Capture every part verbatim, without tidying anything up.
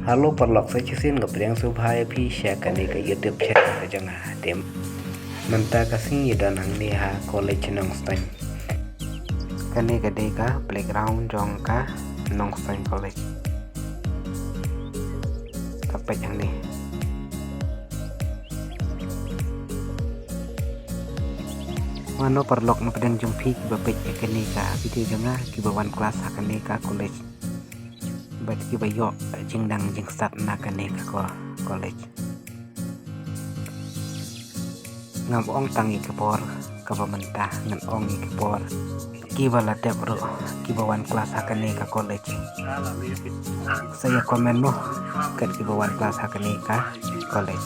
Hello paralok, sa shisien nga pdiang sngewbha ïa phi sha kane ka YouTube channel ka jong nga. Te mynta ka sngi ngi don hangne ha College Nongstoiñ. Kane ka dei ka playground jong ka Nongstoiñ College. Ka peit hangne. Mano paralok na pdeng jong phi kiba peit ïa kane ka video jong nga, kiba wan klas ha kane ka college bad kiba ïoh jingdang jingstad na kane ka ko-, college. Ngam ong tang ïa ki por kaba mynta, ngan ong ïa ki por kiba la dep ruh, kiba wan klas ha kane ka college. Sa ïa comment mo kat kiba wan klas ha kane ka college.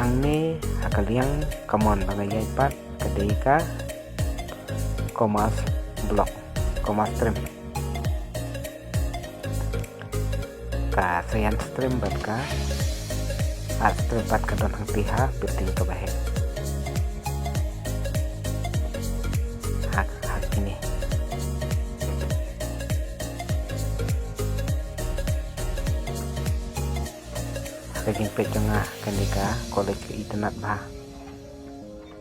Hangne ha ka liang ka mon ba nga ïaid pat ka dei ka commerce block, commerce stream. Ka science stream bad ka arts stream pat ka don hangtei ha building kaba heh. Ha, ha kine. Ha ka jingpeit jong nga kane ka college ka itynnad bha.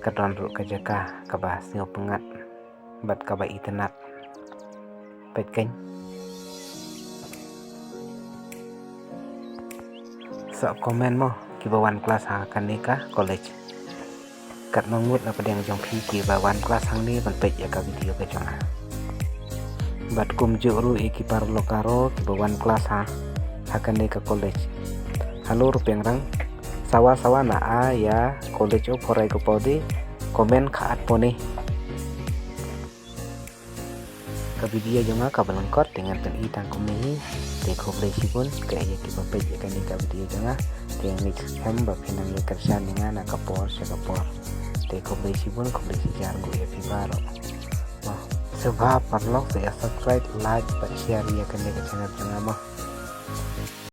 Ka don ruh ka jaka kaba sngewpyngngad bad kaba itynnad. Peit kein. Sa comment mo kiba wan klas ha kane ka college. Katno ngut na pdeng jong phi kiba wan klas hangne ban peit ïa ka video ka jong nga. Bad kumjuh ruh ïa ki paralok aro kiba wan klas ha, ha kane ka college. Halor pynrang sawa sawa na ïa College of Horai Gopaude, comment kha at pone. Ka video jong nga kaba lyngkot te ngan pyni tang kumne hi. Te khublei shibun ïa kiba peit ïa kane ka video jong nga. Te ngeit skhem ba phin nang ïa kyrshan ïa nga na ka por sha ka por. Te khublei shibun, khublei shihajar nguh ïa phi baroh. Mo, sngewbha paralok sa ïa subscribe, like bad share ïa kane ka channel jong nga mo.